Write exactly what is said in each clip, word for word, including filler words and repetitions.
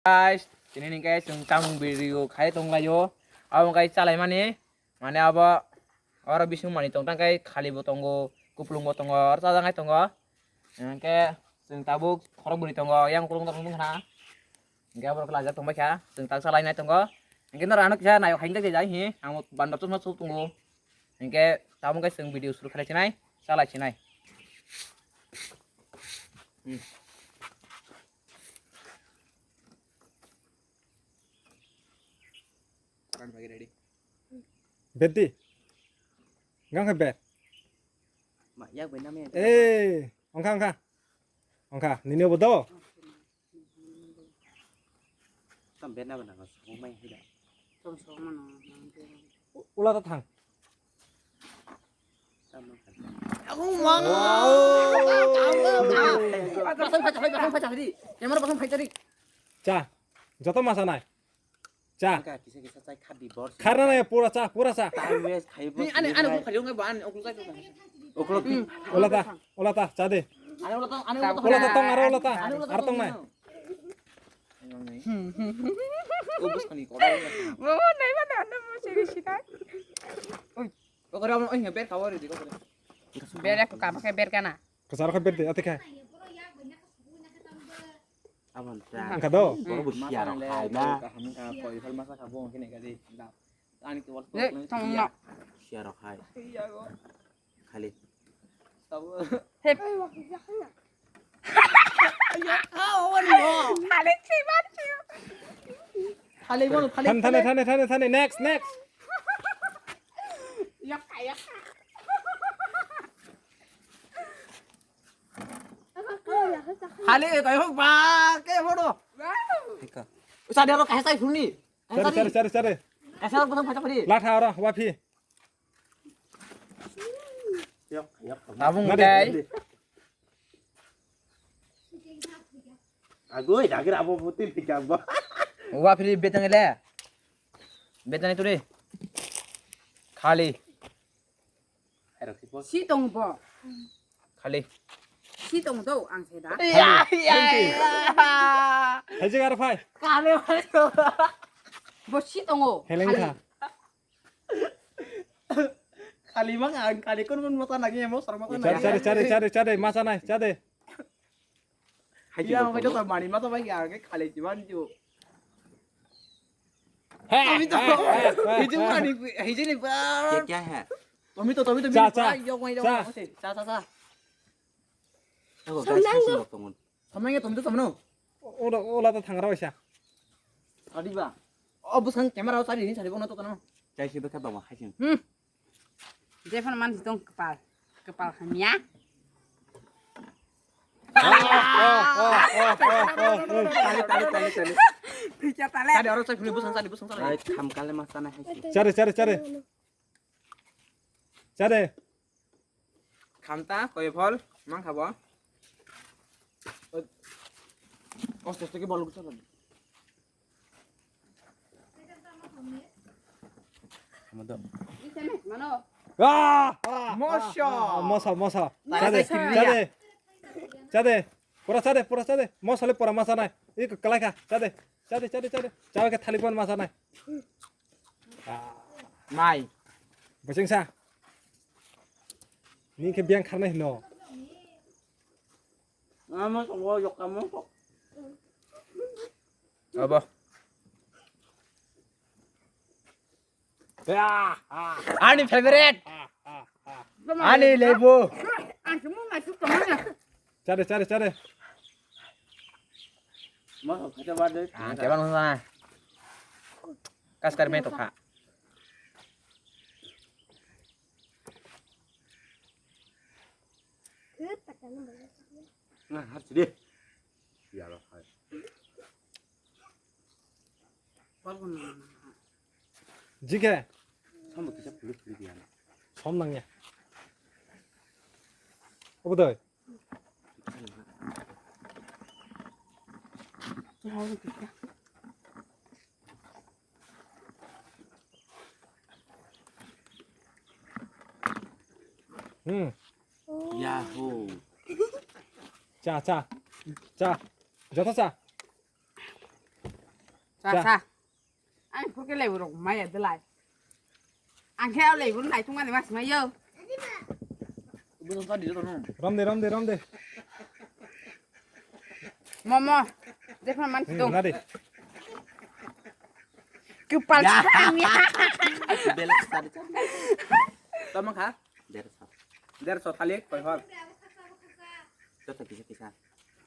Guys, tini ni guys, chwng tamung video khai tong laio. Abo guys, chalai mani, mane abo oro bising mani tong tang kai, khali bo tongo, kuplung bo tongo, oro chajak nai tongo. Hingke chwng tabuk khorok bwrwi tongo, yang kulung tong tong khna. Hingke abo lajak tong bai kha, chwng tak chalai nai tongo. Hingke noro ano kisa nai hai jai hi, ang bandar chosma chuk tongo. Hingke tabuk guys, chwng video suru khalai chinai, chalai chinai. Hmm. Run bagi ready. Beti. Gang ke bet. Ma, yak bai namya. Eh, ongkha, ongkha. Ongkha, nini obo do? Tam bet na bana ko, so mai hida. Tam so mano. U-, ula ta thang. Tam man kha. Aku mang. Wow. Pasang pacha, pasang pacha di. Camera pasang pacha di. Cha. Joto masa nai. Cha. Angka kisa kisa chai khadi bor. Kharna nai pura cha, pura cha. Time waste khai bo. Ni ane, ane ko khali ngai ban, okul kai to. Okul pi. Ola ta, ola ta, cha de. Ane ola ta, ane ola ta. Ola ta tong, aro ola ta. Ane ola ta. Ar tong nai. O bus kani ko. Bo nai ba na na mo seri sinai. Oi. Ko kare amo oi ber ka wari di ko kare. Ber ko ka ba ke ber kana. Kasar ko ber de, ate kai. Abang ta. Angka do. Boro bo siya rok hai na. Kaham ka koi hal masa ka bong kene ka di. Ani to wal. Eh, tong na. Siya rok hai. Iya go. Khali. Sabo. Hep. Ayo, ah, oh, ni mo. Khali si ban si. Khali mo, khali. Thane, thane, thane, thane, thane. Next, next. Yak, yak. Hali, eh, kayo ba, ke hodo. Hika. Usa dia ro kahai sai phuni. Cari, cari, cari, cari. Kahai sai phuni. Latha oro, wapi. Yok, yok. Tabung. Mari. Kai. Agoi, dagir abo putin hika ba. Wapi betang le. Betang itu deh. Khali. Si tong bo. Khali. Si tong do ang se da. Ya, ya, ya. Hai je gar phai. Khali phai. Bo si tongo. Heleng kha. Khali mang ang khali kun kun mata nagi emo sar mata nagi. Chari chari chari chari masa nai chade. Hai ya, joto mani mata bai ya ke khali jiban ju. Hey, tumi to, hey, hey, hey, hijau hey. Ani, hijau ni ba. Kya, kya hai? Tumi to, tumi to, cha, cha. Yok mai, yok mai, cha, cha, cha. Ako, guys, kasing bak tongon. Samang ya, tumi to, tumi no. Ola, ola to thangra waisa. Adi ba. Oh, busang camera tadi ini, tadi bono to, to, no. Chai si bekha ba, hai sing. Hmm. Jephano mansi tong kwpal, kwpal hamya. Tali, tali, tali, tali. Phikya tale. Tadi oro chai phuni busang, tadi busang, tadi. Ai, kham kale ma sana hai. Chare, chare, chare. Chare. Khamta, koi phol, mang khabo. Oste, oste ke bol gusalo. Mano. Ah, ah, moso. Ah, ah, moso, moso. Tare, chade, tare. Chade. Pura chade, pura chade. Moso le pura masa nai. Iko kalai kha. Chade. Chade, chade, chade. Chawa ke thali pon masa nai. Ah. Mai. Boseng sa. Ni ke biang kharnai hino. Amo tongo yok amo tok. Abo. Ya, ah, ani favorite. Ah, ah, ah. Ani lebu. Ang semua masuk ke mana? Chare, chare, chare. Masuk kita bade. Ah, kawan mana? Kas kar me to kha. Nah, harus deh. Ya lo. Jike. Sambo kisa puluk puluk ya. Som nang ya. Obo doi. Hmm. Yahoo. Cha, cha. Cha. Joto cha. Cha, cha. Ani phuke lebu rok maya delai. Ang khe lebu nai tungmani mas mayo. Rom de, rom de, rom de. Momo. Dekho man Hmm, tu. Na de. Kepal Ya. Chang ya. Belek sari. Tamo kha? Derso. Derso thali koi hor. Joto kisa kisa.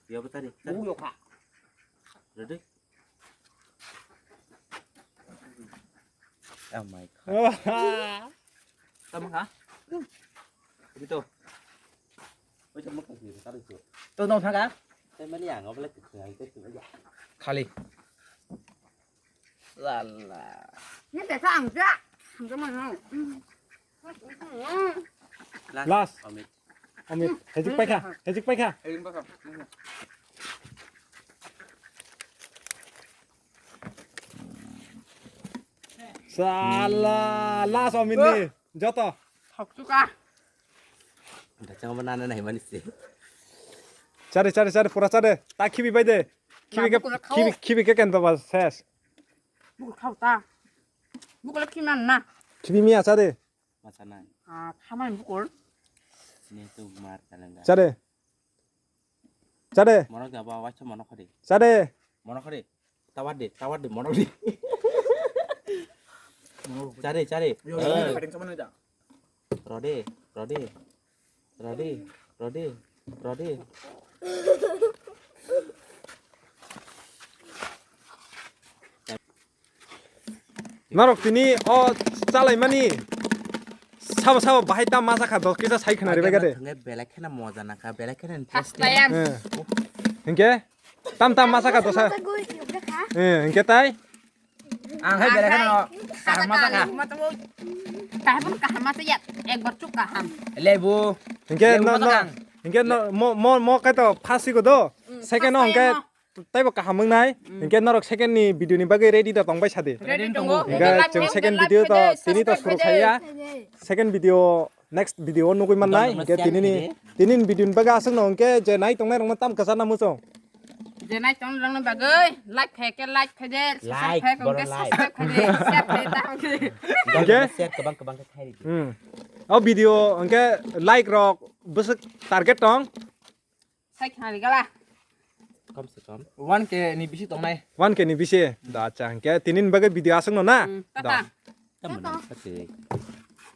Yo betari. Bu yo kha. Ready? Oh my god. Tama ka? Ito. Oi, tama ka sih, tadi tu. Tuh, nong thang ka? Saya mali yang, apa lagi tu? Yang itu tu aja. Khali. Lala. Ini desa angja. Angja mana? Last. Last. Amit. Amit, hejik paikha, hejik paikha. Hejik paikha. Sala, last Amit ni, joto. Thok chuka. Dachang mana nana himani se. Chare, chare, chare, pura chare. Ta khibi bai de. Khibi ke, khibi, khibi ke ken baba ses. Bukul khau ta. Bukul khiman na. Khibi miya chare. Masa nai. Ah, khamani bukul. Sini tu mar kalanga. Chade. Chade. Mono gaba wacha mono khade. Chade. Mono khade. Tawar de, tawar de, mono de. Chade, chade. Yo, yo, yo, Eh. Rode, rode. Rode, rode, rode. Norok tini o chalaimani sabo sabo bahai tam masa kha dos kisa sai khna ribai gade. Thangwi belai kheno moja nangkha, belai kheno interesting. First time. Eh. Hinkhe tam tam masa kha dosa. Masa goi yuk kha. Eh, hinkhe tai? Ang hai belai kheno kaham masa kha. Kaham kaham masa ya, ekbar chuk kaham. Lebu. Hinkhe Lebu no masa no. Kang. Hinkhe no mo mo mo kaito first sigo do. Mm, second no first hinkhe time no. Taibo kaham wngnai. Mm. Hinkhe norok second ni video ni bagwi ready da tongbai sadi. Ready tongo. Hinkhe like chwng khe, second like video khe to de, tini to subscribe suru khe de. Khaiya. Second video, next video o nugwi mannai. Dong, dong, hinkhe share tini ni, khe de. Tini ni video ni bagwi aswk no hinkhe je nai tongnai rok no tam kwchar na muchung. Je nai tong rok no bagwi like khe khe like khe de, subscribe khe khe like, boro khe like. Subscribe khe de, share khe de, tamo khe. Dong, hinkhe? Dong, share kwbang kwbang khe khai di. Hmm. O video hinkhe like rok bwswk target tong. Sai khna ri gala. Kom se kom. One K ni bisi tongnai. One K ni bisi. Da, acha, hingke tini ni bagwi video aswk no na? Hmm, da. Tata. Tamo na, pati.